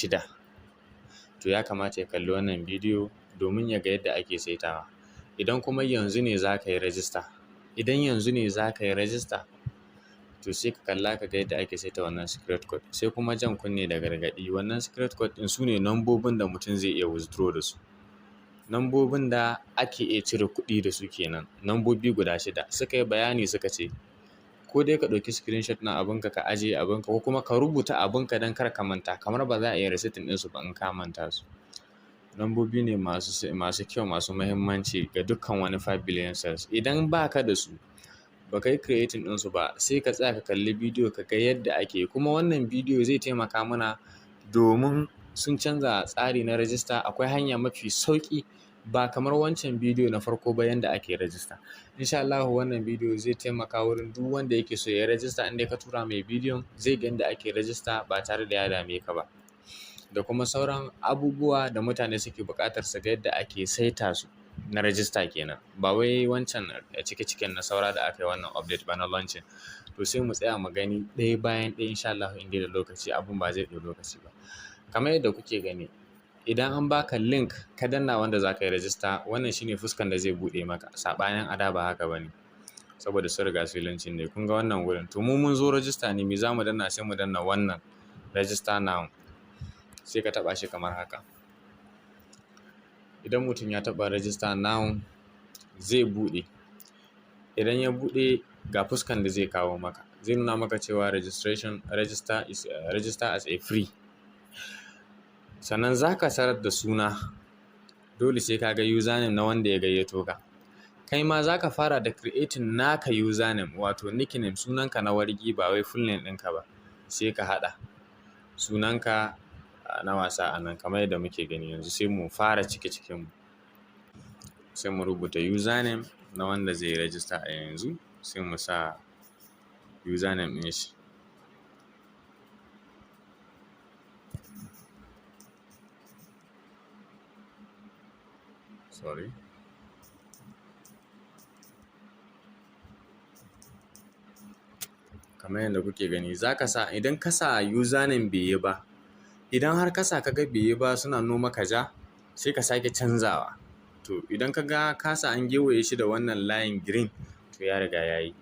Shida. To, ya kamata ya kalli wannan bidiyo domin ya ga yadda ake saitawa. Idan kuma yanzu ne za ka yi rajista, idan yanzu ne za ka yi rajista, to sai ka kalla ka ga yadda ake saita wannan secret code. Sai kuma jan kunne da gargaɗi: wannan secret code ɗin su ne nambobin da mutum zai iya withdraw da su. Nambobin da ake iya cire kuɗi da su kenan, nambobi guda shida. Suka yi bayani, suka ce ko dai ka ɗauki screenshot na abunka ka ajiye abunka, ko kuma ka rubuta abunka don kar ka manta, kamar ba za a iya resetting ɗinsu ba in ka manta su. Nambobi ne masu kyau, masu muhimmanci ga dukkan wani 5 billion sales. Idan ba ka da su, ba ka yi creating ɗinsu ba, sai ka tsaya ka kalli bidiyo ka ga yadda ake. Kuma wannan bidiyo zai taimaka mana domin sun canza tsari na rajista. Akwai hanya mafi sauƙi, ba kamar wancan bidiyo na farko ba, yanda ake rajista. Insha Allahu wannan bidiyo zai taimaka wurin duk wanda yake so ya rajista. In dai ka tura mai bidiyon, zai ga yanda ake rajista ba tare da ya dame ka ba. Da kuma sauran abubuwa da mutane suke buƙatar su ga yadda ake saita su na rajista kenan. Ba wai wancan cike-ciken na saura da aka yi wannan update ba na launching. To, sai mu tsaya mu gani ɗaya bayan ɗaya, insha Allahu, in dai da lokaci, abun ba zai ɗau lokaci ba. Kamar yadda kuke gani, idan an baka link ka danna wanda za ka yi rajista, wannan shine fuskan da zai buɗe maka. Saɓanin a da ba haka ba ne, saboda sun riga sun yi launching ne. Kun ga wannan wurin. To, mu mun zo rajista ne, me za mu danna? Sai mu danna wannan "Register now". Sai ka taɓa shi kamar haka. Idan mutum ya taɓa "Register now", zai buɗe. Idan ya buɗe, ga fuskan da zai kawo maka. Zai nuna maka cewa registration, register is register as a free. Sannan za ka sanar da suna. Dole sai ka ga username na wanda ya gayyato ka. Kai ma za ka fara da creating naka username, wato nickname, sunanka na wargi, ba wai full name ɗinka ba. Sai ka haɗa sunanka na wasa a nan kamar yadda muke gani yanzu. Sai mu fara cike cikin mu. Sai mu rubuta username na wanda zai yi register a yanzu, sai mu sa username ɗin shi. Sorry. Kamar yadda kuke gani, za ka sa. Idan ka sa username bai yi ba, idan har ka sa ka ga bai yi ba, suna nuno maka ja, sai ka sake canzawa. To, idan ka ga ka sa an gewaye shi da wannan line green, to ya riga ya yi.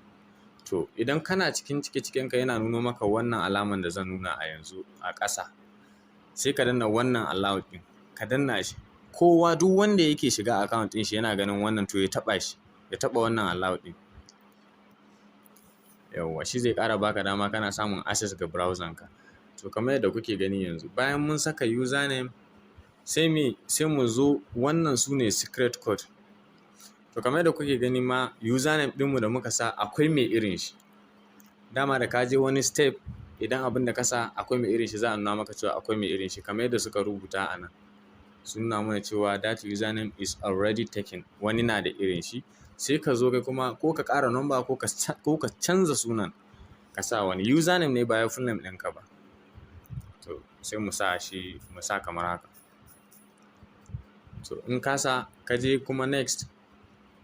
To, idan kana cikin cike cikenka, yana nuno maka wannan alaman da zan nuna a yanzu a ƙasa. Sai ka danna wannan "Allow" ɗin, ka danna shi. Kowa, duk wanda yake shiga account ɗin shi yana ganin wannan, to ya taɓa shi, ya taɓa wannan "Allow" ɗin. Yauwa, shi zai ƙara baka dama kana samun access ga browser ka. To, kamar yadda kuke gani yanzu, bayan mun saka username, sai me? Sai mu zo wannan, su ne secret code. To, kamar yadda kuke gani ma, username ɗinmu da muka sa akwai mai irin shi. Dama da ka je wani step, idan abin da ka sa akwai mai irin shi, za a nuna maka cewa akwai mai irin shi, kamar yadda suka rubuta a nan. Sun nuna mana cewa "That username is already taken." Wani na da irin shi. Sai ka zo kai kuma, ko ka ƙara number, ko ka canza sunan ka sa wani. Username ne, ba wai full name ɗinka ba. To, sai mu sa shi, mu sa kamar haka. To, in ka sa, ka je kuma next,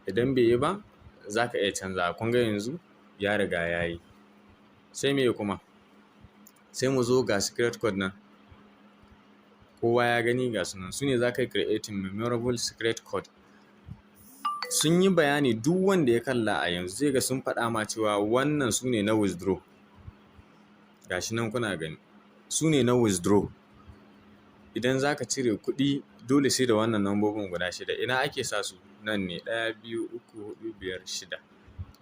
idan bai yi ba, za ka iya canzawa. Kun ga yanzu ya riga ya yi. Sai me kuma? Sai mu zo ga secret code nan. Kowa ya gani, ga su nan. Su ne za ka yi creating memorable secret code. Sun yi bayani, duk wanda ya kalla a yanzu zai ga sun faɗa ma cewa wannan su ne na withdraw. Ga shi nan kuna gani. Su ne na withdraw. Idan za ka cire kuɗi, dole sai da wannan lambobin guda shida. Ina ake sa su? Nan ne: ɗaya, biyu, uku, huɗu, biyar, shida.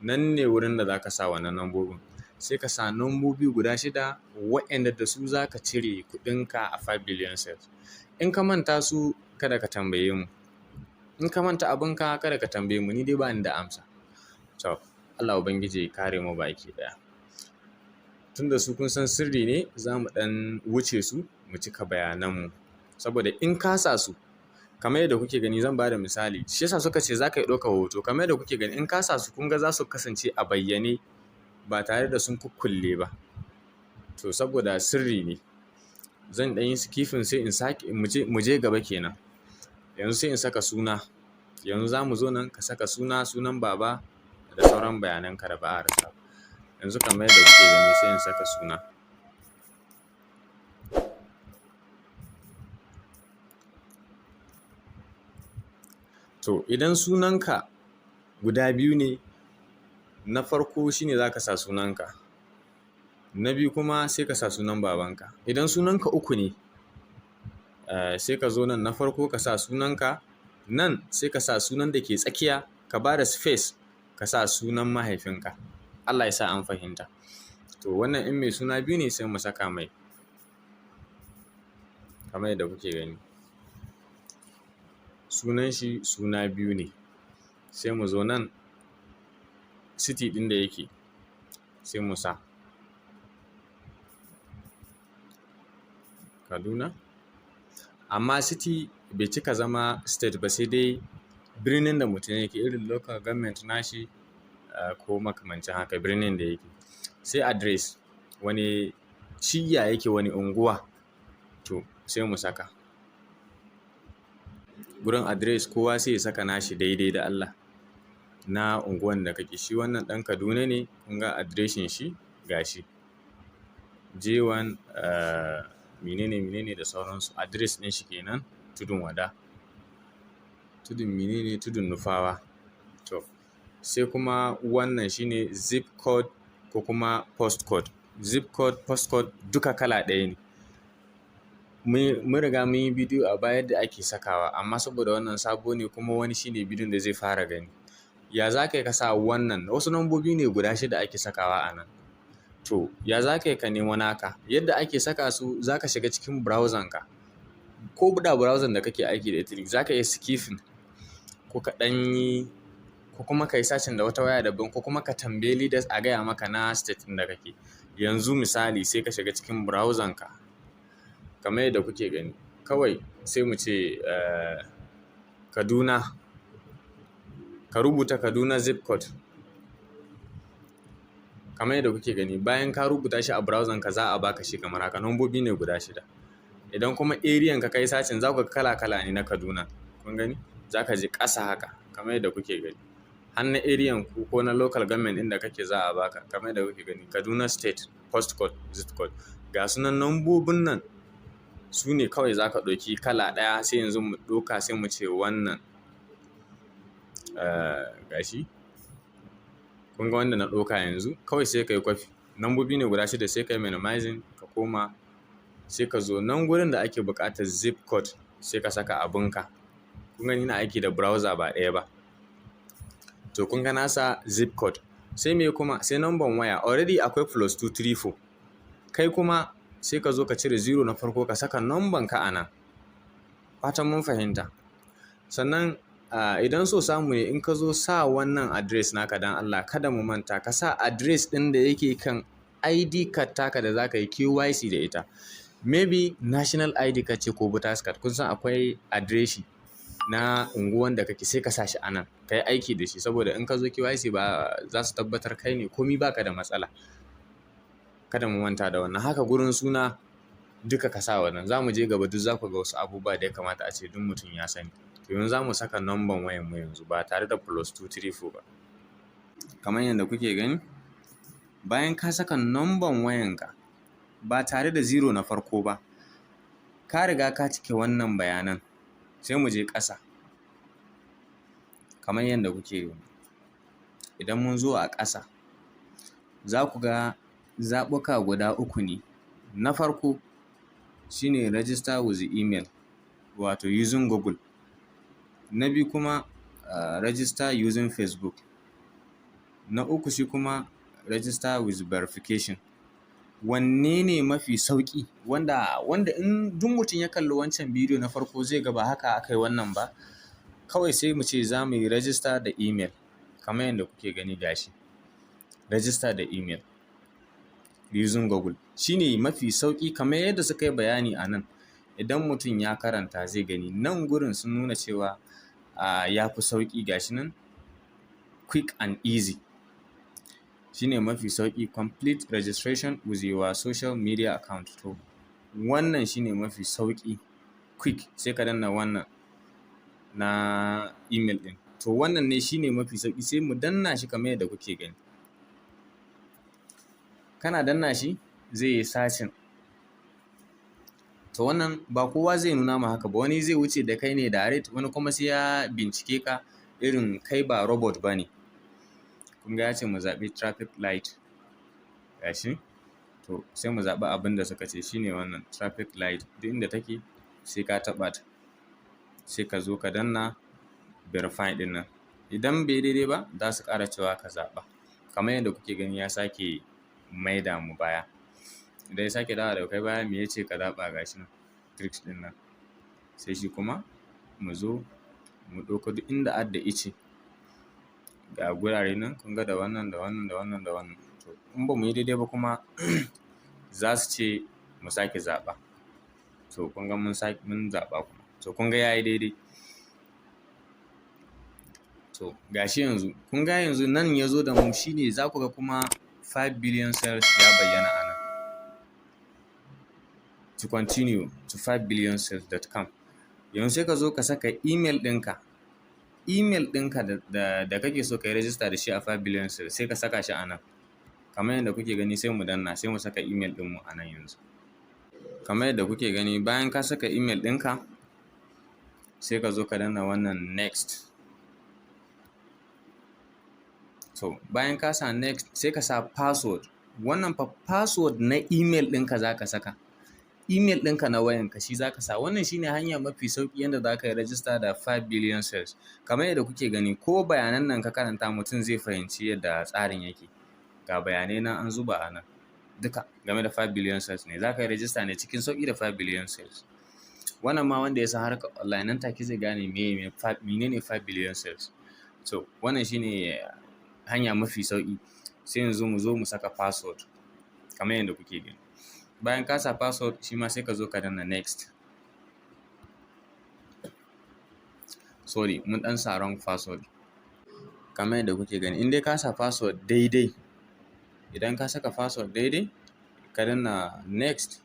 Nan ne wurin da za ka sa wannan lambobin. Sai ka sa lambobi guda shida waɗanda da su za ka cire kuɗinka a 5 billion sales. In ka manta su, kada ka tambaye mu. In ka manta abunka, kada ka tambaye mu, ni dai bani da amsa. To, Allah Ubangiji ya kare mu baki ɗaya. Tunda su kun san sirri ne, za mu ɗan wuce su mu cika bayanan mu. Saboda in ka sa su, kamar yadda kuke gani, zan ba da misali. Shi yasa suka ce za ka iya ɗaukar hoto. Kamar yadda kuke gani, in ka sa su, kun ga za su kasance a bayyane ba tare da sun kukkulle ba. To, saboda sirri ne, zan ɗan yi skipping, sai in sake mu je gaba kenan. Yanzu sai in saka suna. Yanzu za mu zo nan ka saka suna, sunan baba da sauran bayanan ka da ba a rasa ba. Yanzu kamar yadda kuke gani, sai in saka suna. To, idan sunanka guda biyu ne, na farko shine za ka sa sunanka. Na biyu kuma sai ka sa sunan babanka. Idan sunanka uku ne, sai ka zo nan na farko ka sa sunanka, nan sai ka sa sunan da ke tsakiya, ka ba da space ka sa sunan mahaifinka. Allah ya sa an fahimta. To, wannan in mai suna biyu ne, sai mu saka mai. Kamar yadda kuke gani. Sunan shi suna biyu ne. Sai mu zo nan city ɗin da yake, sai mu sa Kaduna. Amma city bai cika zama state ba, sai dai birnin da mutum yake, irin local government nashi ko makamancin haka, birnin da yake. Sai address, wane shiyya yake, wane unguwa, to sai mu saka. Gurin address kowa sai ya saka nashi daidai da Allah na unguwan da kake. Shi wannan ɗan Kaduna ne, kun ga adireshin shi gashi. J1 menene menene da sauransu. Address ɗin shi kenan, Tudun Wada. Tudun menene, Tudun Nufawa. To, sai kuma wannan shine zip code ko kuma post code. Zip code, post code duka kala ɗaya ne. Mun riga mun yi bidiyo a baya yadda ake sakawa, amma saboda wannan sabo ne kuma wani shine bidiyon da zai fara gani. Ya za ka yi ka sa wannan? Wasu lambobi ne guda shida ake sakawa a nan. To, ya za ka yi ka nemo naka? Yadda ake saka su, za ka shiga cikin browser ka. Ko da browser da kake aiki da ita, za ka iya skipping ko ka ɗan yi, ko kuma ka yi searching da wata waya daban, ko kuma ka tambayi leaders a gaya maka na state ɗin da kake. Yanzu misali, sai ka shiga cikin browser ka kamar yadda kuke gani. Kawai sai mu ce Kaduna, ka rubuta Kaduna zip code. Kamar yadda kuke gani, bayan ka rubuta shi a browser ka, za a baka shi kamar haka. Lambobi ne guda shida. Idan kuma area ka kai searching, za ku ga kala kala ne na Kaduna. Kun gani? Za ka je ƙasa haka kamar yadda kuke gani. Har na area ku ko na local government ɗin da kake za a baka, kamar yadda kuke gani. Kaduna State, post code, zip code. Ga sunan lambobin nan, su ne kawai za ka ɗauki kala ɗaya. Sai yanzu mu ɗauka, sai mu ce wannan gashi. Kun ga wanda na ɗauka yanzu, kawai sai ka yi kwafi. Lambobi ne guda shida, sai ka yi minimizing ka koma, sai ka zo nan gurin da ake buƙatar zip code, sai ka saka abunka. Kun gani, ina aiki da browser ba ɗaya ba. To, kun ga na sa zip code. Sai me kuma? Sai number waya. Already akwai +234. Kai kuma sai ka zo ka cire zero na farko, ka saka number ka a nan. Fatan mun fahimta. Sannan idan so samu ne, in ka zo sa wannan address naka, don Allah kada mu manta ka sa address ɗin da yake kan ID card taka da za ka yi KYC da ita. Maybe national ID card ce ko voters card. Kun san akwai adireshi na unguwan da kake, sai ka sa shi a nan. Ka yi aiki da shi saboda in ka zo KYC ba za su tabbatar kai ne, komi baka da matsala. Kada mu manta da wannan. Haka gurin suna duka ka sa wannan. Za mu je gaba duk za ku ga wasu abubuwa da ya kamata ace duk mutum ya sani. To, yanzu za mu saka number wayan mu yanzu ba tare da +234 ba. Kamar yadda kuke gani, bayan ka saka number wayanka ba tare da zero na farko ba, ka riga ka cike wannan bayanan, sai mu je ƙasa. Kamar yadda kuke gani. Idan mun zo a ƙasa, za ku ga zaɓuka guda uku ne. Na farko shine register with email, wato using Google. Na biyu kuma register using Facebook. Na uku shi kuma register with verification. Wanne ne mafi sauƙi? Wanda in duk mutum ya kalli wancan bidiyo na farko zai ga ba haka aka yi wannan ba. Kawai sai mu ce za mu yi register da email kamar yadda kuke gani gashi. Register da email using Google shine mafi sauƙi kamar yadda suka yi bayani a nan. Idan mutum ya karanta zai gani nan gurin sun nuna cewa ya fi sauƙi, gashi nan quick and easy. Shine mafi sauƙi, complete registration with your social media account. To, wannan shine mafi sauƙi, quick, sai ka danna wannan na email ɗin. To, wannan ne shine mafi sauƙi, sai mu danna shi kamar yadda kuke gani. Kana danna shi zai yi searching. To wannan ba kowa zai nuna ma haka ba. Wani zai wuce da kai ne direct, wani kuma sai ya bincike ka, irin kai ba robot ba ne. Kun ga ya ce mu zaɓi traffic light. Gashi. To sai mu zaɓi abin da suka ce shine wannan traffic light. Duk inda take sai ka taɓa ta. Sai ka zo ka danna verify ɗin nan. Idan bai daidai ba, za su ƙara cewa ka zaɓa. Kamar yadda kuke gani, ya sake maida mu baya. Idan ya sake dawowa da kai baya, me ya ce ka zaɓa? Gashi nan, tricks ɗin nan. Sai shi kuma mu zo mu ɗauko duk inda adda ice. Ga gurare nan, kun ga da wannan, da wannan, da wannan, da wannan. To in ba mu yi daidai ba kuma, za su ce mu sake zaɓa. To kun ga mun sake, mun zaɓa kuma. To kun ga yayi daidai. To gashi yanzu, kun ga yanzu nan ya zo da mu, shine za ku ga kuma 5 billion sales ya bayyana a nan. To continue to 5billionsales.com. Yanzu sai ka zo ka saka email ɗinka. Email ɗinka da kake so ka yi register da shi a 5 billion sales, sai ka saka shi a nan. Kamar yadda kuke gani, sai mu danna, sai mu saka email ɗinmu a nan yanzu. Kamar yadda kuke gani, bayan ka saka email ɗinka, sai ka zo ka danna wannan next. To bayan ka sa next, sai ka sa password. Wannan fa password na email ɗinka za ka saka. Email ɗinka na wayanka shi za ka sa. Wannan shine hanya mafi sauƙi yanda za ka yi register da 5 billion sales. Kamar yadda kuke gani, ko bayanan nan ka karanta, mutum zai fahimci yadda tsarin yake. Ga bayanai nan an zuba a nan. Duka game da 5 billion sales ne. Za ka yi register ne cikin sauƙi da 5 billion sales. Wannan ma wanda ya san harkar online, nan take zai gane menene 5 billion sales. To wannan shine hanya mafi sauƙi. Sai yanzu mu zo mu saka password kamar yadda kuke gani. Bayan ka sa password, shi ma sai ka zo ka danna next. Sorry, mun ɗan sa wrong password. Kamar yadda kuke gani, in dai ka sa password daidai, idan ka saka password daidai, ka danna next,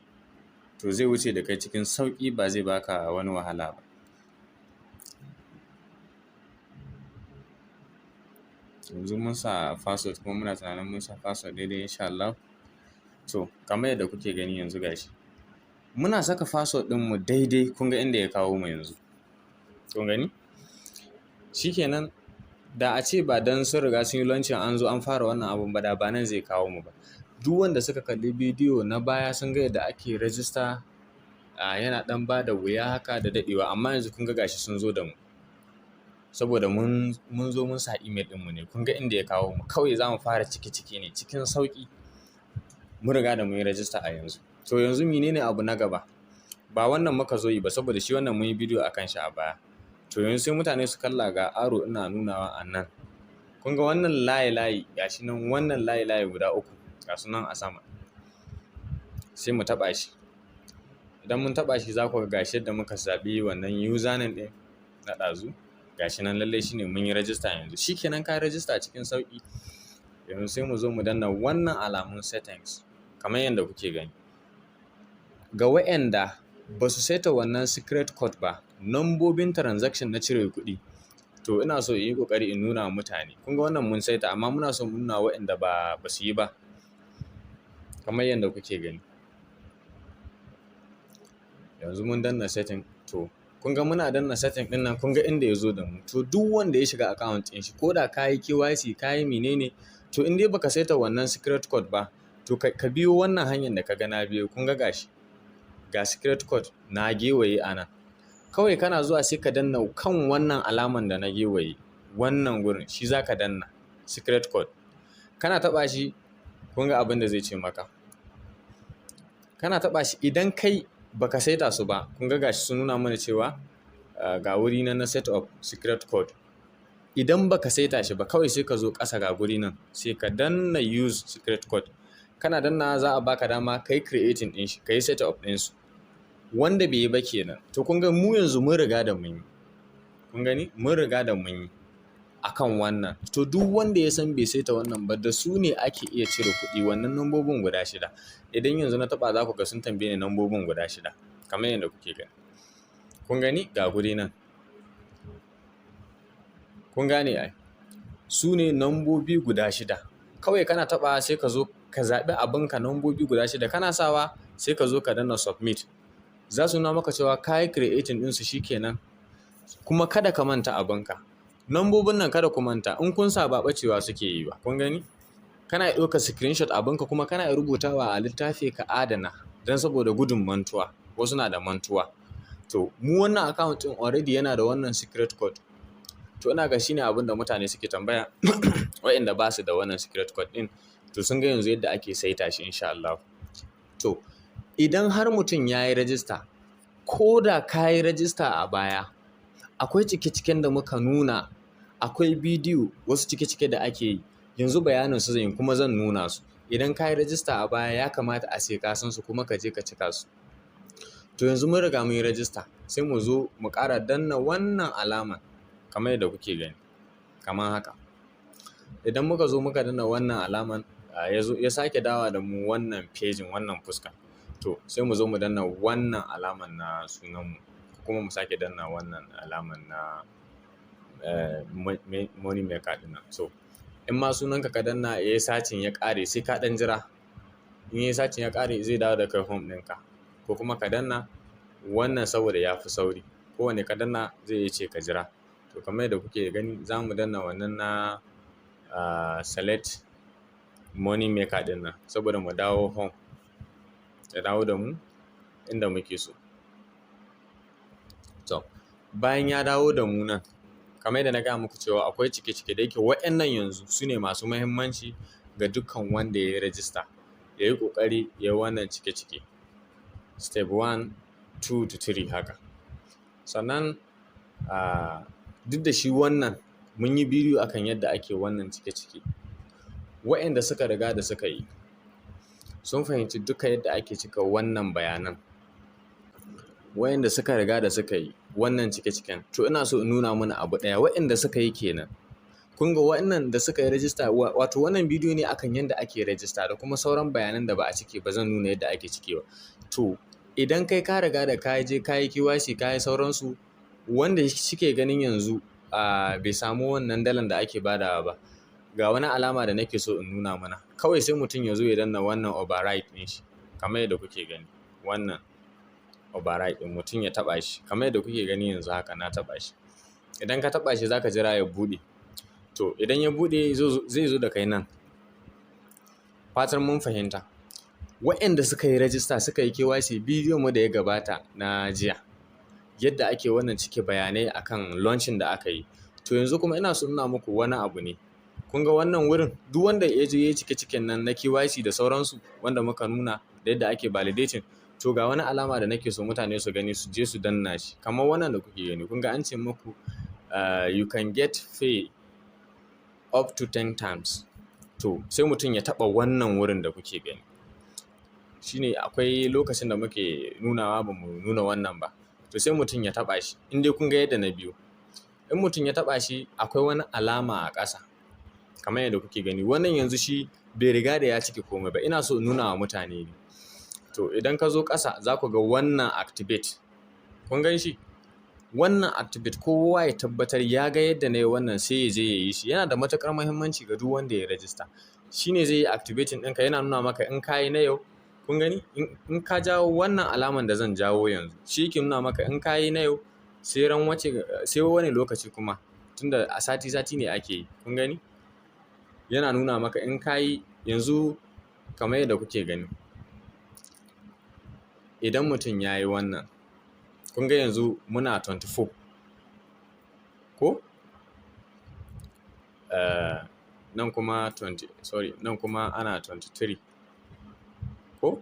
to zai wuce da kai cikin sauƙi, ba zai baka wani wahala ba. Yanzu mun sa password, kuma muna tunanin mun sa password daidai, in sha Allah. To kamar yadda kuke gani yanzu, gashi. Muna saka password ɗinmu daidai, kun ga inda ya kawo mu yanzu. Kun gani? Shikenan, da a ce ba don sun riga sun yi launching, an zo an fara wannan abun ba, da ba nan zai kawo mu ba. Duk wanda suka kalli bidiyo na baya sun ga yadda ake register, yana ɗan ba da wuya haka da daɗewa, amma yanzu kun ga gashi sun zo da mu. Saboda mun zo mun sa email ɗinmu ne, kun ga inda ya kawo mu. Kawai za mu fara cike cike ne cikin sauƙi. Mun riga da mun yi register a yanzu. To yanzu menene abu na gaba? Ba wannan muka zo yi ba, saboda shi wannan mun yi bidiyo a kan shi a baya. To yanzu sai mutane su kalla, ga arrow ina nunawa a nan. Kun ga wannan layi layi, gashi nan, wannan layi layi guda uku ga su nan a sama. Sai mu taɓa shi. Idan mun taɓa shi, za ku ga gashi yadda muka zaɓi wannan username ɗin na ɗazu. Gashi nan, lallai shine mun yi register yanzu. Shikenan, ka yi register cikin sauƙi. Yanzu sai mu zo mu danna wannan alamun settings kamar yadda kuke gani. Ga wa'yanda ba su saita wannan secret code ba, nambobin transaction na cire kuɗi. To ina so in yi ƙoƙari in nuna wa mutane. Kun ga wannan mun saita, amma muna so mu nuna wa wa'yanda ba su yi ba. Kamar yadda kuke gani. Yanzu mun danna setting. To kun ga muna danna setting ɗin nan, kun ga inda ya zo da mu. To duk wanda ya shiga account ɗin shi, ko da ka yi KYC, ka yi mene ne, to in dai baka saita wannan secret code ba, to ka biyo wannan hanyar da ka ga na biyo. Kun ga gashi. Ga secret code na gewaye a nan. Kawai kana zuwa sai ka danna kan wannan alaman da na gewaye. Wannan gurin shi za ka danna, secret code. Kana taɓa shi, kun ga abin da zai ce maka. Kana taɓa shi, idan kai baka saita su ba, kun ga gashi sun nuna mana cewa ga wuri nan na set up secret code. Idan baka saita shi ba, kawai sai ka zo ƙasa, ga guri nan, sai ka danna use secret code. Kana danna, za a baka dama ka yi creating ɗin shi, ka yi set up ɗin su. Wanda bai yi ba kenan. To kun ga mu yanzu mun riga da mun yi. Kun gani? Mun riga da mun yi akan wannan. To duk wanda ya san bai saita wannan ba, da su ne ake iya cire kuɗi, wannan nambobin guda shida. Idan yanzu na taɓa, za ku ga sun tambaye ni nambobin guda shida kamar yadda kuke gani. Kun gani? Ga guri nan. Kun gane ai? Su ne nambobi guda shida. Kawai kana taɓa, sai ka zo ka zaɓi abinka, nambobi guda shida kana sawa, sai ka zo ka danna submit. Za su nuna maka cewa ka yi creating ɗinsu, shi kenan. Kuma kada ka manta abinka. Nambobin nan kada ku manta, in kun sa ba ɓacewa suke yi ba. Kun gani? Kana iya ɗaukar screenshot abinka, kuma kana iya rubutawa a littafi ka adana don saboda gudun mantuwa. Wasu na da mantuwa. To, mu wannan account ɗin already yana da wannan secret code. To, ina ga shine abin da mutane suke tambaya, waɗanda ba su da wannan secret code ɗin. To, sun ga yanzu yadda ake saita shi, insha Allah. To, idan har mutum ya yi rajista, ko da ka yi rajista a baya, akwai cike-ciken da muka nuna, akwai bidiyo, wasu cike-cike da ake yi. Yanzu bayanin su zan yi kuma zan nuna su. Idan ka yi rajista a baya, ya kamata a ce ka san su kuma ka je ka cika su. To, yanzu mun riga mun yi rajista, sai mu zo mu ƙara danna wannan alamar kamar yadda kuke gani, kamar haka. Idan muka zo muka danna wannan alaman, ya zo ya sake dawowa da mu wannan pejin, wannan fuska. To, sai mu zo mu danna wannan alaman na sunanmu, kuma mu sake danna wannan alaman na money maker ɗin nan. So in ma sunanka ka danna ya yi searching ya ƙare, sai ka ɗan jira. In ya yi searching ya ƙare, zai dawo da kai home ɗinka. Ko kuma ka danna wannan saboda ya fi sauri. Ko wanne ka danna zai iya ce ka jira. To, kamar yadda kuke gani, za mu danna wannan na select money maker ɗin nan saboda mu dawo home. Ya dawo da mu inda muke so. To, bayan ya dawo da mu nan, kamar yadda na gaya muku cewa akwai cike-cike, da yake waɗannan yanzu su ne masu muhimmanci ga dukkan wanda ya yi rajista. Ya yi ƙoƙari ya yi wannan cike-cike. Step one, two to three haka. Sannan duk da shi wannan mun yi bidiyo akan yadda ake wannan cike-cike. Waɗanda suka riga da suka yi sun fahimci duka yadda ake cika wannan bayanan. Waɗanda suka riga da suka yi wannan cike-ciken, to ina so in nuna mana abu ɗaya, waɗanda suka yi kenan. Kun ga waɗannan da suka yi rajista, wato wannan bidiyo ne akan yadda ake rajista da kuma sauran bayanan da ba a cike ba, zan nuna yadda ake cikewa. To, idan kai ka riga da ka je ka yi KYC, ka yi sauransu, wanda suke ganin yanzu bai samu wannan dalan da ake badawa ba, ga wani alama da nake so in nuna mana. Kawai sai mutum ya zo ya danna wannan override ɗin shi kamar yadda kuke gani. Wannan override ɗin, mutum ya taɓa shi kamar yadda kuke gani yanzu haka na taɓa shi. Idan ka taɓa shi, za ka jira ya buɗe. To, idan ya buɗe, zai zo da kai nan. Fatan mun fahimta. Waɗanda suka yi rajista, suka yi KYC, bidiyon mu da ya gabata na jiya, yadda ake wannan cike bayanai akan launching da aka yi. To, yanzu kuma ina so in nuna muku wani abu ne. Kun ga wannan wurin, duk wanda ya je ya yi cike ciken nan na KYC da sauransu wanda muka nuna da yadda ake validating. To, ga wani alama da nake so mutane su gani, su je su danna shi. Kamar wannan da kuke gani. Kun ga an ce muku you can get pay up to 10 times. To, sai mutum ya taɓa wannan wurin da kuke gani. Shine akwai lokacin da muke nunawa ba mu nuna wannan ba. To, sai mutum ya taɓa shi. In dai kun ga yadda na biyo. In mutum ya taɓa shi, akwai wani alama a ƙasa kamar yadda kuke gani. Wannan yanzu shi bai riga da ya cike komai ba. Ina so in nuna wa mutane ne. To, idan ka zo ƙasa, za ku ga wannan activate. Kun gan shi? Wannan activate, kowa ya tabbatar ya ga yadda na yi wannan, sai ya je ya yi shi. Yana da matuƙar muhimmanci ga duk wanda ya rajista. Shi ne zai yi activating ɗinka, yana nuna maka in ka yi na yau. Kun gani? In ka jawo wannan alaman da zan jawo yanzu, shi yake nuna maka in ka yi na yau, sai ran wace, sai wani lokaci kuma, tunda a sati sati ne ake yi. Kun gani? Yana nuna maka in ka yi yanzu kamar yadda kuke gani. Idan mutum ya yi wannan, kun ga yanzu muna 24. Ko? Nan kuma 20, sorry, nan kuma ana 23. Ko?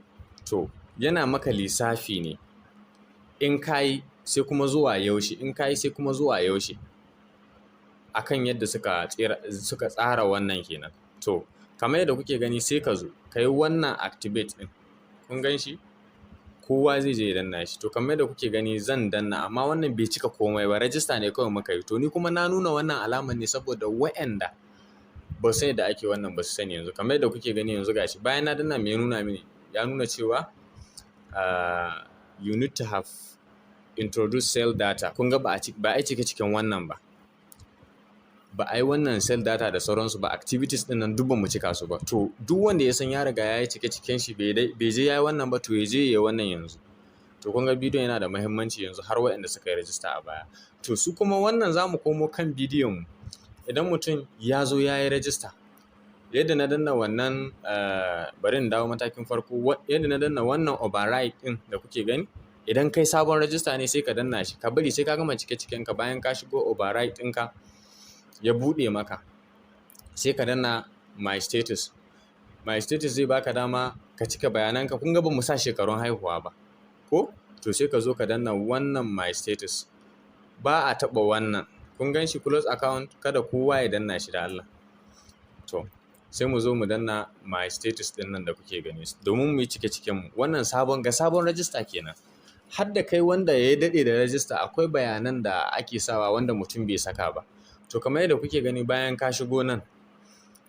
To, yana maka lissafi ne. In ka yi sai kuma zuwa yaushe, in ka yi sai kuma zuwa yaushe. Akan yadda suka tsera, suka tsara wannan kenan. To, kamar yadda kuke gani, sai ka zo ka yi wannan activate ɗin. Kun gan shi? Kowa zai je ya danna shi. To, kamar yadda kuke gani, zan danna, amma wannan bai cika komai ba, rajista ne kawai muka yi. To, ni kuma na nuna wannan alamar ne saboda waɗanda ba su san yadda ake wannan ba su sani yanzu. Kamar yadda kuke gani yanzu gashi. Bayan na danna, me ya nuna mini? Ya nuna cewa you need to have introduced sale data. Kun ga ba a cike cikin wannan ba. Ba a yi wannan sale data da sauransu ba, activities ɗin nan duk ba mu cika su ba. To, duk wanda ya san ya riga ya yi cike ciken shi, bai je ya yi wannan ba, to ya je ya yi wannan yanzu. To, To, kun ga bidiyon yana da muhimmanci yanzu har waɗanda suka yi rajista a baya. To, su kuma wannan, za mu komo kan bidiyon mu. Idan mutum ya zo ya yi rajista, yadda na danna wannan, bari in dawo matakin farko, yadda na danna wannan override ɗin da kuke gani, idan kai sabon rajista ne, sai ka danna shi, ka bari sai ka gama cike ciken ka. Bayan ka shigo override ɗinka ya buɗe maka, sai ka danna my status. My status zai baka dama ka cika bayananka. Kun ga ba mu sa shekarun haihuwa ba ko? To, sai ka zo ka danna wannan my status. Ba a taɓa wannan, kun gan shi, close account, kada kowa ya danna shi da Allah. To, sai mu zo mu danna my status ɗin nan da kuke gani domin mu yi cike ciken mu. Wannan sabon ga sabon rajista kenan. Har da kai wanda ya daɗe da rajista, akwai bayanan da ake sawa wanda mutum bai saka ba. To, kamar yadda kuke gani, bayan ka shigo nan,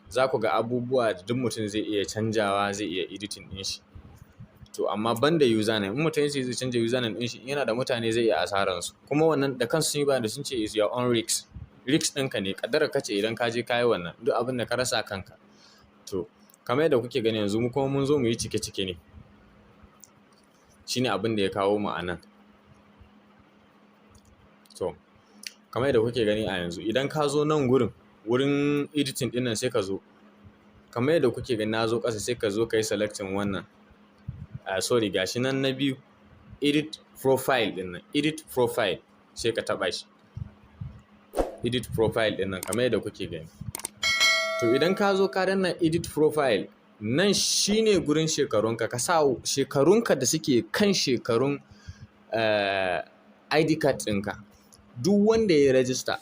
za ku ga abubuwa da duk mutum zai iya canjawa, zai iya editing ɗin shi. To, amma banda username. In mutum ya ce zai canja username ɗin shi, yana da mutane, zai iya asaran su. Kuma wannan da kansu sun yi bayani, sun ce is your own risk. Risk ɗinka ne, ƙaddarar ka ce. Idan ka je ka yi wannan, duk abin da ka rasa kanka. To, kamar yadda kuke gani yanzu, mu kuma mun zo mu yi cike cike ne, shine abin da ya kawo mu a nan. To, kamar yadda kuke gani a yanzu, idan ka zo nan gurin, wurin editing ɗin nan, sai ka zo kamar yadda kuke gani na zo ƙasa, sai ka zo ka yi selecting wannan, sorry, gashi nan na biyu, edit profile ɗin nan. Edit profile, sai ka taɓa shi, edit profile ɗin nan, kamar yadda kuke gani. To, idan ka zo ka danna edit profile, nan shine gurin shekarunka. Ka sa shekarunka da suke kan shekarun ID card ɗinka. Duk wanda ya rajista,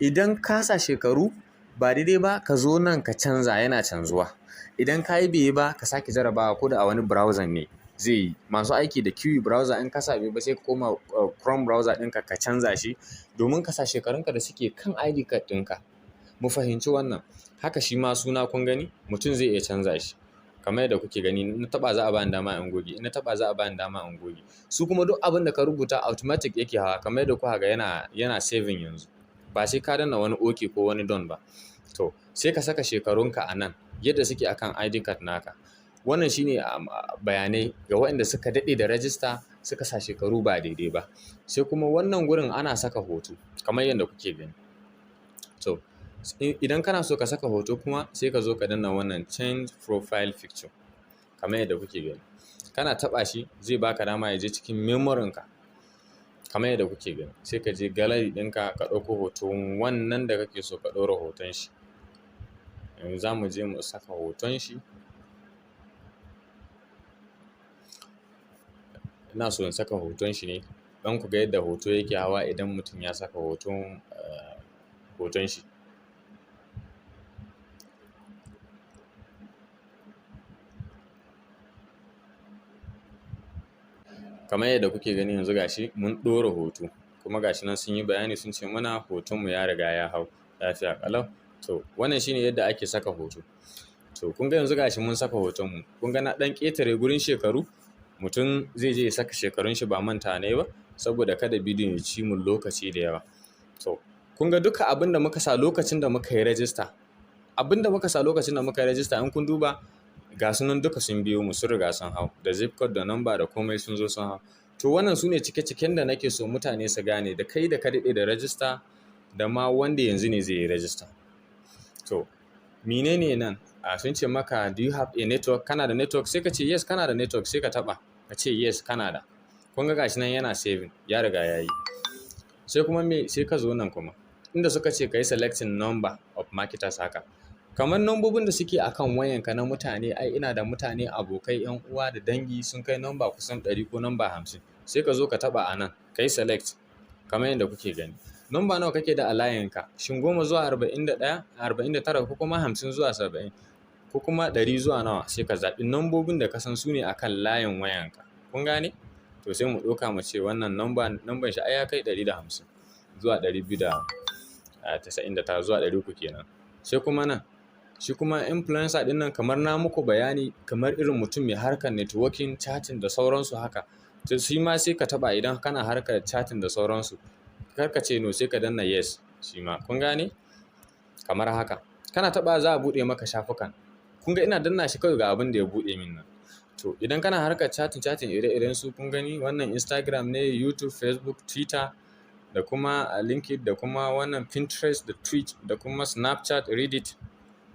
idan ka sa shekaru ba daidai ba, ka zo nan ka canza, yana canzuwa. Idan ka yi bai yi ba, ka sake jarabawa, ko da a wani browser ne zai yi. Masu aiki da Kiwi browser, in ka sa bai ba, sai ka koma Chrome browser ɗinka ka canza shi domin ka sa shekarunka da suke kan ID card ɗinka. Mu fahimci wannan. Haka shi ma suna, kun gani, mutum zai iya canza shi. Kamar yadda kuke gani, na taɓa, za a bani dama in goge. In na taɓa, za a bani dama in goge. Su kuma duk abin da ka rubuta automatic yake hawa, kamar yadda kuka ga yana saving yanzu. Ba sai ka danna wani OK ko wani done ba. To, sai ka saka shekarunka a nan yadda suke akan ID card naka. Wannan shine bayanai ga waɗanda suka daɗe da rajista suka sa shekaru ba daidai ba. Sai kuma wannan gurin ana saka hoto, kamar yadda kuke gani. To, idan kana so ka saka hoto kuma, sai ka zo ka danna wannan change profile picture, kamar yadda kuke gani. Kana taɓa shi, zai baka dama ya je cikin memory ka, kamar yadda kuke gani. Sai ka je gallery ɗinka ka ɗauko hoton wannan da kake so ka ɗora hoton shi. Yanzu za mu je mu saka hoton shi. Ina so in saka hoton shi ne don ku ga yadda hoto yake hawa idan mutum ya saka hoton shi. Kamar yadda kuke gani yanzu, gashi mun ɗora hoto, kuma gashi nan sun yi bayani, sun ce mana hotonmu ya riga ya hau lafiya ƙalau. To, wannan shine yadda ake saka hoto. To, kun ga yanzu gashi mun saka hotonmu. Kun ga na ɗan ƙetare gurin shekaru. Mutum zai je ya saka shekarun shi, ba manta ne ba, saboda kada bidiyon ya ci mun lokaci da yawa. To, kun ga duka abin da muka sa lokacin da muka yi rajista, abin da muka sa lokacin da muka yi rajista, in kun duba, ga su nan duka sun biyo mu, sun riga sun hau, da zip code da number da komai sun zo sun hau. To, wannan su ne cike-ciken da nake so mutane su gane, da kai da ka daɗe da rajista da ma wanda yanzu ne zai yi rajista. To, menene nan? A sun ce maka, "Do you have a network?" Kana da network? Sai ka ce yes, kana da network. Sai ka taɓa, ka ce yes, kana da. Kun ga gashi nan yana saving, ya riga ya yi. Sai kuma me? Sai ka zo nan kuma inda suka ce ka yi selecting number of marketers. Haka kamar nambobin da suke akan wayanka na mutane. Ai ina da mutane, abokai, yan uwa da dangi sun kai namba kusan 100 ko namba 50. Sai ka zo ka taba a nan, ka yi select, kamar yadda kuke gani. Namba nawa kake da a layinka? Shin 10 zuwa 41, 49, ko kuma 50 zuwa 70, ko kuma 100 zuwa nawa? Sai ka zaɓi nambobin da ka san su ne akan layin wayanka. Kun gane? To, sai mu ɗauka mu ce wannan namban shi ai ya kai 150 zuwa 299 zuwa 300 kenan. Sai kuma nan shi kuma influencer ɗin nan, kamar na muku bayani, kamar irin mutum mai harkar networking, chatting da sauransu haka. To, shi ma sai ka taɓa idan kana harkar chatting da sauransu. Kar ka ce no, sai ka danna yes shi ma. Kun gane? Kamar haka, kana taɓa, za a buɗe maka shafukan. Kun ga ina danna shi kawai, ga abin da ya buɗe min nan. To, To, idan kana harkar chatting chatting, ire-iren su, kun gani, wannan Instagram ne, YouTube, Facebook, Twitter da kuma LinkedIn da kuma wannan Pinterest da Twitch da kuma Snapchat, Reddit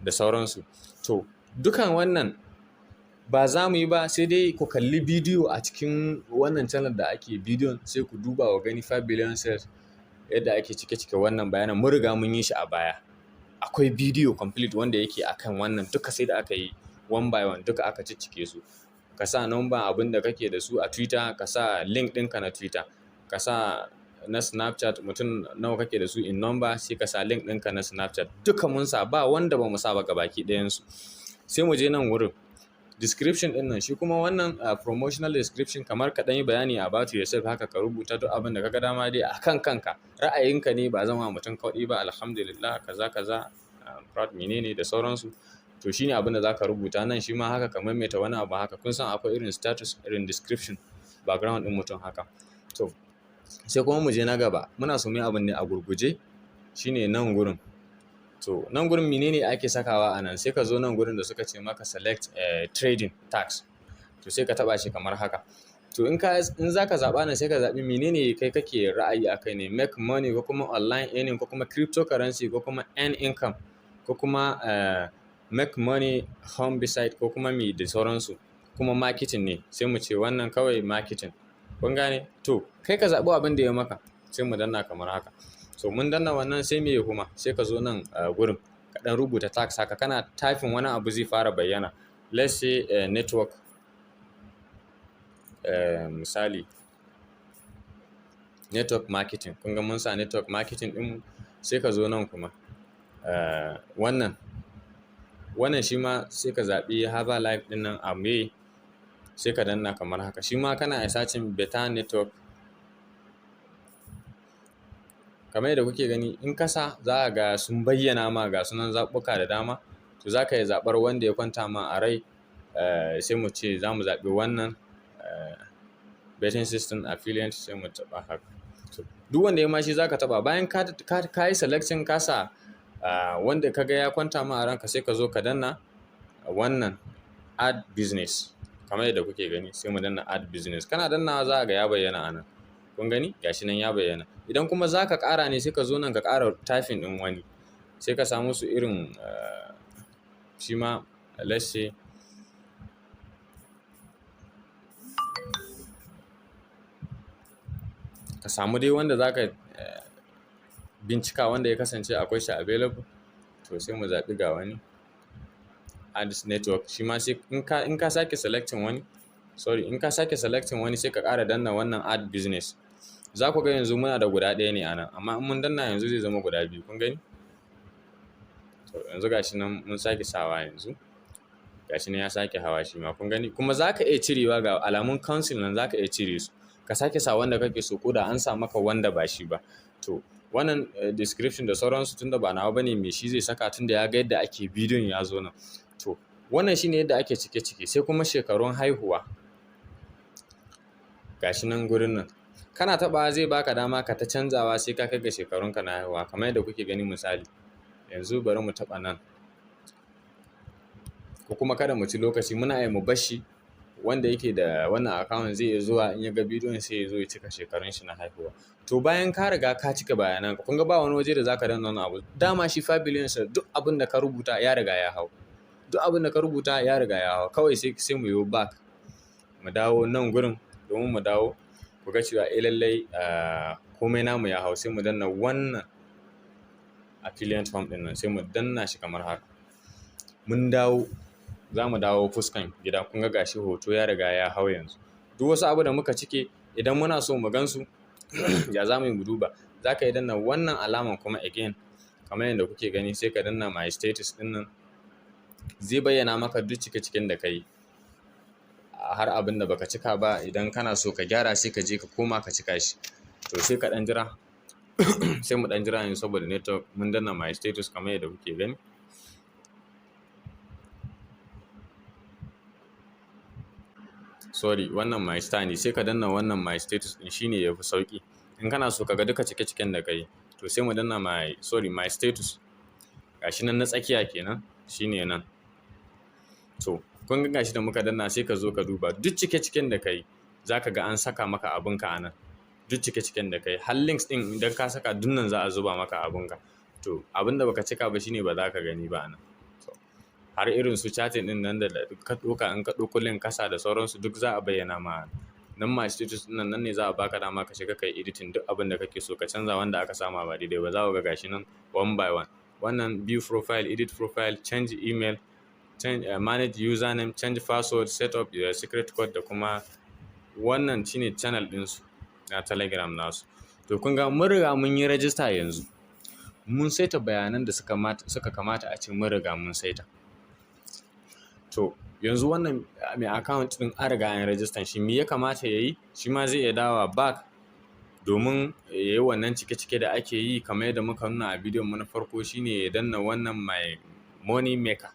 da sauransu. To, dukan wannan ba za mu yi ba, sai dai ku kalli bidiyo a cikin wannan channel da ake bidiyon, sai ku duba wa gani 5 billion sales, yadda ake cike-cike wannan bayanan. Mun riga mun yi shi a baya. Akwai bidiyo complete wanda yake akan wannan duka, sai da aka yi one by one duka aka ciccike su. Ka sa number abin da kake da su a Twitter, ka sa link ɗinka na Twitter, ka sa na Snapchat, mutum nawa kake da su in number, sai ka sa link ɗinka na Snapchat. Duka mun sa, ba wanda ba mu sa ba gabaki ɗayansu. Sai mu je nan wurin description ɗin nan. Shi kuma wannan promotional description, kamar ka ɗan yi bayani about yourself haka, ka rubuta duk abin da ka ga dama dai a kan kanka, ra'ayinka ne, ba zama mutum kauɗi ba, alhamdulillah, kaza kaza, proud, menene da sauransu. To, shine abin da zaka rubuta nan. Shi ma haka, ka maimaita wani abu haka. Kun san akwai irin status, irin description, background ɗin mutum haka. To, sai kuma mu je na gaba. Muna so mu yi abin ne a gurguje, shine nan gurin. To, nan gurin menene ake sakawa a nan? Sai ka zo nan gurin da suka ce maka select trading tax. To, sai ka taba shi kamar haka. To, in zaka zaba nan, sai ka zabi menene kai kake ra'ayi akai ne: make money, ko kuma online earning, ko kuma cryptocurrency, ko kuma earn income, ko kuma make money home beside, ko kuma mi da sauransu, kuma marketing ne. Sai mu ce wannan kawai marketing. Kun gane? To, kai ka zaɓi abin da ya maka, sai mu danna kamar haka. So mun danna wannan, sai me kuma? Sai ka zo nan gurin ka ɗan rubuta tax haka. Kana typing wani abu zai fara bayyana. Let's say network, misali network marketing. Kun ga mun sa network marketing ɗin. Sai ka zo nan kuma, wannan shi ma sai ka zaɓi Herbalife ɗin nan a me, sai ka danna kamar haka. Shi ma kana searching better network kamar yadda kuke gani. In kasa za a ga sun bayyana ma, ga sunan zaɓuɓɓuka da dama. To, za ka yi zaɓar wanda ya kwanta ma a rai. Sai mu ce za mu zaɓi wannan betting system affiliate, sai mu taɓa haka. To, duk wanda ya ma shi za ka taɓa. Bayan ka yi selection, ka sa wanda ka ga ya kwanta ma a ranka, sai ka zo ka danna wannan add business kamar yadda kuke gani. Sai mu danna add business. Kana dannawa za ga ya bayyana a nan. Kun gani, gashi nan ya bayyana. Idan kuma za ka ƙara ne, sai ka zo nan ka ƙara typing ɗin wani, sai ka samu su irin shi ma, let's say ka samu dai wanda za ka bincika, wanda ya kasance akwai shi available. To, sai mu zaɓi ga wani ads network. Shi ma sai in ka sake selecting wani, sorry, in ka sake selecting wani, sai ka ƙara danna wannan add business. Za ku ga yanzu muna da guda ɗaya ne a nan, amma in mun danna yanzu zai zama guda biyu. Kun gani? To, yanzu gashi nan mun sake sawa, yanzu gashi nan ya sake hawa shi ma. Kun gani? Kuma za ka iya cirewa, ga alamun cancel nan, za ka iya cire su, ka sake sa wanda kake so, ko da an sa maka wanda ba shi ba. To, wannan description da sauransu, tunda ba nawa bane, me shi zai saka, tunda ya ga yadda ake bidiyon ya zo nan. To, wannan shine yadda ake cike cike. Sai kuma shekarun haihuwa, gashi nan gurin nan. Kana taɓawa zai baka dama ka ta canzawa sai ka kai ga shekarunka na haihuwa kamar yadda kuke gani. Misali, yanzu bari mu taɓa nan, ko kuma kada mu ci lokaci, muna iya mu bashi. Wanda yake da wannan account zai iya zuwa, in ya ga bidiyon sai ya zo ya cika shekarun shi na haihuwa. To, bayan ka riga ka cika bayanan ka, kun ga ba wani waje da zaka danna wannan abu. Dama shi 5 billion, duk abin da ka rubuta ya riga ya hau. Duk abin da ka rubuta ya riga ya hau. Kawai sai mu yi back, mu dawo nan gurin domin mu dawo ku ga cewa eh, lallai komai namu ya hau. Sai mu danna wannan affiliate form ɗin nan, sai mu danna shi kamar haka. Mun dawo, za mu dawo fuskan gida. Kun ga gashi hoto ya riga ya hau. Yanzu duk wasu abu da muka cike, idan muna so mu gansu, ya za mu yi mu duba? Za ka yi danna wannan alaman kuma again kamar yadda kuke gani, sai ka danna my status ɗin nan. Zai bayyana maka duk cike ciken da ka yi, har abin da baka cika ba, idan kana so ka gyara, sai ka je ka koma ka cika shi. To, sai ka ɗan jira, sai mu ɗan jira yanzu saboda network. Mun danna my status kamar yadda kuke gani. Sorry, wannan my star ne. Sai ka danna wannan my status ɗin, shine yafi sauki in kana so ka ga duka cike ciken da ka yi. To, sai mu danna my, sorry, my status. Gashi nan na tsakiya kenan, shine nan. To, Kun ga, gashi da muka danna, sai ka zo ka duba duk cike-ciken da kai, za ka ga an saka maka abunka a nan. Duk cike-ciken da kai, har links ɗin idan ka saka, duk nan za a zuba maka abunka. To, abin da baka cika ba shine ba za ka gani ba a nan. Har irin su chatting ɗin nan da ka ɗauka, in ka ɗauko link kasa da sauransu, duk za a bayyana ma. Nan ma status ɗin nan ne za a baka dama ka shiga kai editing duk abin da kake so ka canza wanda aka sama ba daidai ba. Za ku ga gashi nan one by one. Wannan view profile, edit profile, change email, change, manage username, change password, set up your secret code, da kuma wannan shine channel ɗinsu na Telegram nasu. To, kun ga mun riga mun yi register yanzu. Mun saita bayanan da suka kamata a ce mun riga mun saita. To, yanzu wannan mai account ɗin an riga an register shi, me ya kamata ya yi? Shi ma zai iya dawowa back domin ya yi wannan cike-cike da ake yi kamar yadda muka nuna a bidiyon mu na farko, shine ya danna wannan my money maker.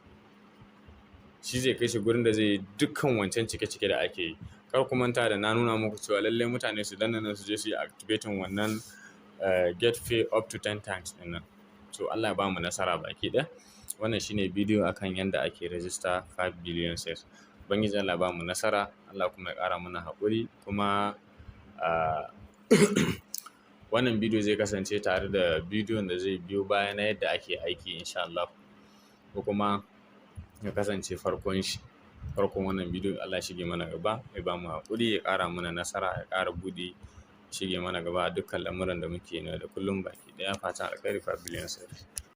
Shi zai kai shi gurin da zai yi dukkan wancan cike-cike da ake yi. Kar ku manta da na nuna muku cewa lallai mutane su danna nan su je su yi activating wannan get pay up to 10 times ɗin nan. To, Allah ya bamu nasara baki ɗaya. Wannan shine bidiyo akan yadda ake register 5 billion sales. Ubangiji Allah ya bamu nasara, Allah kuma ya ƙara mana haƙuri. Kuma wannan bidiyo zai kasance tare da bidiyon da zai biyo baya na yadda ake aiki, insha Allah. Ko kuma ya kasance farkon shi, farkon wannan bidiyo. Allah ya shige mana gaba, ya bamu haƙuri, ya ƙara mana nasara, ya ƙara buɗi, shige mana gaba a dukkan lamuran da muke na da kullum baki ɗaya. Fatan alkhairi, 5 billion sales.